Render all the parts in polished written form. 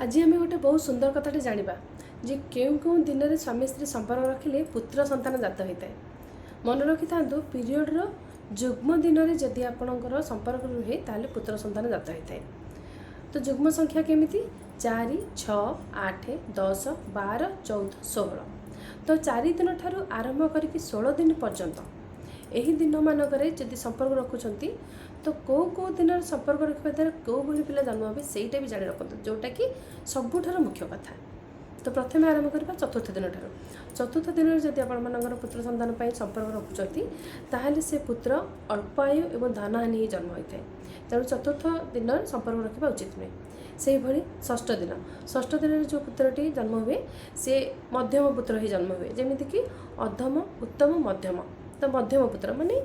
ଆଜି ଆମେ ଗୋଟେ ବହୁତ ସୁନ୍ଦର କଥାଟେ ଜାଣିବା ଯେ କେଉଁ କେଉଁ ଦିନରେ ସ୍ୱାମୀ ସ୍ତ୍ରୀ ସମ୍ପର୍କ ରଖିଲେ ପୁତ୍ର ସନ୍ତାନ ଜାତ ହୋଇଥାଏ। ମନେ ରଖିଥାନ୍ତୁ, ପିରିୟଡ଼ର ଯୁଗ୍ମ ଦିନରେ ଯଦି ଆପଣଙ୍କର ସମ୍ପର୍କ ରୁହେ, ତାହେଲେ ପୁତ୍ର ସନ୍ତାନ ଜାତ ହୋଇଥାଏ। ତ ଯୁଗ୍ମ ସଂଖ୍ୟା କେମିତି? 4, 6, 8, 10, 12, 14, 16। ତ 4 ଦିନ ଠାରୁ ଆରମ୍ଭ କରିକି 16 ଦିନ ପର୍ଯ୍ୟନ୍ତ ଏହି ଦିନମାନଙ୍କରେ ଯଦି ସମ୍ପର୍କ ରଖୁଛନ୍ତି, ତ କେଉଁ କେଉଁ ଦିନରେ ସମ୍ପର୍କ ରଖିବା ଦ୍ୱାରା କେଉଁ ଭଳି ପିଲା ଜନ୍ମ ହେବେ, ସେଇଟା ବି ଜାଣି ରଖନ୍ତୁ, ଯେଉଁଟାକି ସବୁଠାରୁ ମୁଖ୍ୟ କଥା। ତ ପ୍ରଥମେ ଆରମ୍ଭ କରିବା ଚତୁର୍ଥ ଦିନଠାରୁ। ଚତୁର୍ଥ ଦିନରେ ଯଦି ଆପଣମାନଙ୍କର ପୁତ୍ର ସନ୍ତାନ ପାଇଁ ସମ୍ପର୍କ ରଖୁଛନ୍ତି, ତାହେଲେ ସେ ପୁତ୍ର ଅଳ୍ପ ଆୟୁ ଏବଂ ଧନହାନି ହେଇ ଜନ୍ମ ହୋଇଥାଏ। ତେଣୁ ଚତୁର୍ଥ ଦିନ ସମ୍ପର୍କ ରଖିବା ଉଚିତ ନୁହେଁ। ସେହିଭଳି ଷଷ୍ଠ ଦିନ। ଷଷ୍ଠ ଦିନରେ ଯେଉଁ ପୁତ୍ରଟି ଜନ୍ମ ହୁଏ, ସେ ମଧ୍ୟମ ପୁତ୍ର ହେଇ ଜନ୍ମ ହୁଏ। ଯେମିତିକି ଅଧମ, ଉତ୍ତମ, ମଧ୍ୟମ। ତ ମଧ୍ୟମ ପୁତ୍ର ମାନେ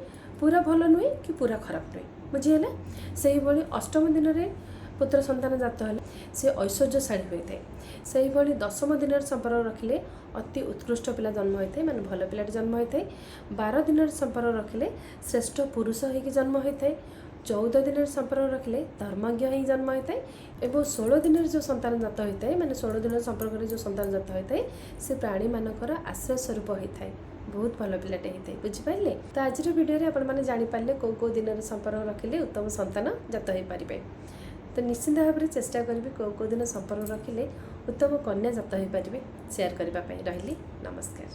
ପୁରା ଭଲ ନୁହେଁ କି ପୁରା ଖରାପ ନୁହେଁ। ବୁଝିହେଲା? ସେହିଭଳି ଅଷ୍ଟମ ଦିନରେ ପୁତ୍ର ସନ୍ତାନ ଜାତ ହେଲେ ସେ ଐଶ୍ୱର୍ଯ୍ୟଶାଳୀ ହୋଇଥାଏ। ସେହିଭଳି ଦଶମ ଦିନରେ ସମ୍ପର୍କ ରଖିଲେ ଅତି ଉତ୍କୃଷ୍ଟ ପିଲା ଜନ୍ମ ହୋଇଥାଏ, ମାନେ ଭଲ ପିଲାଟି ଜନ୍ମ ହୋଇଥାଏ। 12 ଦିନରେ ସମ୍ପର୍କ ରଖିଲେ ଶ୍ରେଷ୍ଠ ପୁରୁଷ ହେଇକି ଜନ୍ମ ହୋଇଥାଏ। 14 ଦିନରେ ସମ୍ପର୍କ ରଖିଲେ ଧର୍ମଜ୍ଞ ହେଇ ଜନ୍ମ ହୋଇଥାଏ ଏବଂ 16 ଦିନରେ ଯେଉଁ ସନ୍ତାନ ଜାତ ହୋଇଥାଏ, ମାନେ 16 ଦିନର ସମ୍ପର୍କରେ ଯେଉଁ ସନ୍ତାନ ଜାତ ହୋଇଥାଏ, ସେ ପ୍ରାଣୀମାନଙ୍କର ଆଶ୍ରୟ ସ୍ୱରୂପ ହୋଇଥାଏ, ବହୁତ ଭଲ ପିଲାଟେ ହେଇଥାଏ। ବୁଝିପାରିଲେ? ତ ଆଜିର ଭିଡ଼ିଓରେ ଆପଣମାନେ ଜାଣିପାରିଲେ କେଉଁ କେଉଁ ଦିନରେ ସମ୍ପର୍କ ରଖିଲେ ଉତ୍ତମ ସନ୍ତାନ ଜାତ ହୋଇପାରିବେ। ତ ନିଶ୍ଚିନ୍ତ ଭାବରେ ଚେଷ୍ଟା କରିବି କେଉଁ କେଉଁ ଦିନ ସମ୍ପର୍କ ରଖିଲେ ଉତ୍ତମ କନ୍ୟା ଜାତ ହୋଇପାରିବେ ସେୟାର କରିବା ପାଇଁ। ରହିଲି, ନମସ୍କାର।